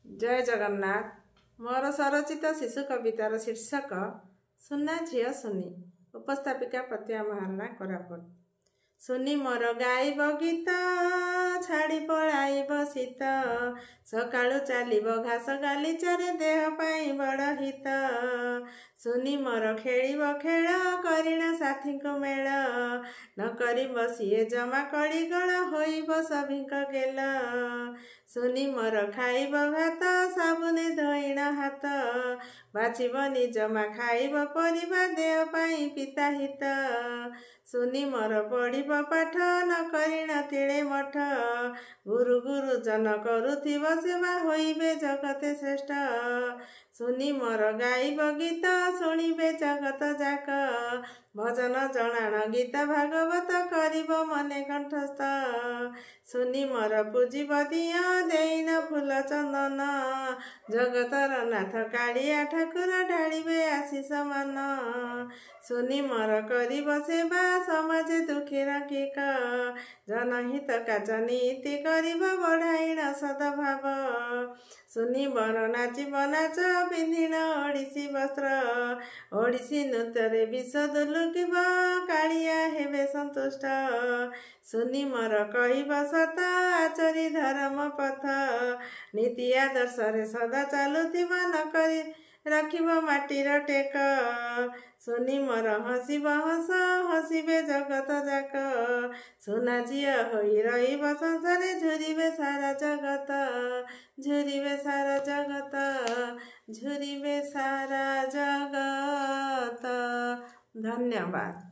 ଜୟ ଜଗନ୍ନାଥ। ମୋର ସ୍ୱରଚିତ ଶିଶୁ କବିତାର ଶୀର୍ଷକ ସୁନା ଝିଅ ସୁନି। ଉପସ୍ଥାପିକା ପ୍ରତିମା ମହାରଣା, କୋରାପୁଟ। ସୁନି ମୋର ଗାଇବ ଗୀତ, ଛାଡ଼ି ପଳାଇବ ଶୀତ। ସକାଳୁ ଚାଲିବ ଘାସ ଗାଲିଚାରେ, ଦେହ ପାଇଁ ବଡ଼ ହିତ। ସୁନି ମୋର ଖେଳିବ ଖେଳ, କରିଣ ସାଥୀଙ୍କୁ ମେଳ। ନ କରିବ ସିଏ ଜମା କଳିଗୋଳ, ହୋଇବ ସଭିଙ୍କ ଗେଲ। ସୁନି ମୋର ଖାଇବ ଭାତ, ସାବୁନେ ଧୋଇଣ ହାତ। ବାଛିବନି ଜମା ଖାଇବ ପରିବା, ଦେହ ପାଇଁ ପିତା ହିତ। ସୁନି ମୋର ପଢ଼ିବ ପାଠ, ନ କରିଣ ତିଳେ ମଠ। ଗୁରୁ ଗୁରୁଜନ କରୁଥିବ ସେବା, ହୋଇବେ ଜଗତେ ଶ୍ରେଷ୍ଠ। ସୁନି ମୋର ଗାଇବ ଗୀତ, ଶୁଣିବେ ଜଗତ ଯାକ। ଭଜନ ଜଣାଣ ଗୀତା ଭାଗବତ, କରିବ ମନେ କଣ୍ଠସ୍ଥ। ସୁନି ମୋର ପୂଜିବ ଦିଅଁ, ଦେଇନ ଫୁଲ ଚନ୍ଦନ। ଜଗତର ନାଥ କାଳିଆ ଠାକୁର, ଢାଳିବେ ଆଶିଷ ମାନ। ସୁନି ମୋର କରିବ ସେବା, ସମାଜେ ଦୁଃଖୀ ରଙ୍କିକ। ଜନହିତ କାଜ ନୀତି କରିବ, ବଢ଼ାଇଣ ସଦଭାବ। ସୁନି ବର ନାଚିବ ନାଚ, ପିନ୍ଧିଣ ଓଡ଼ିଶୀ ବସ୍ତ୍ର। ଓଡ଼ିଶୀ ନୃତ୍ୟରେ ବିଶ୍ୱ ଦୁଲୁକିବ, କାଳିଆ ହେବେ ସନ୍ତୁଷ୍ଟ। ସୁନି ମୋର କହିବ ସତ, ଆଚରି ଧର୍ମ ପଥ। ନୀତି ଆଦର୍ଶରେ ସଦା ଚାଲୁଥିବ, ନ କରି ରଖିବ ମାଟିର ଟେକ। ସୁନି ମୋର ହସିବ ହସ, ହସିବେ ଜଗତ ଯାକ। ସୁନା ଝିଅ ହୋଇ ରହିବ ସଂସାରେ, ଝୁରିବେ ସାରା ଜଗତ, ଝୁରିବେ ସାରା ଜଗତ, ଝୁରିବେ ସାରା ଜଗତ। ଧନ୍ୟବାଦ।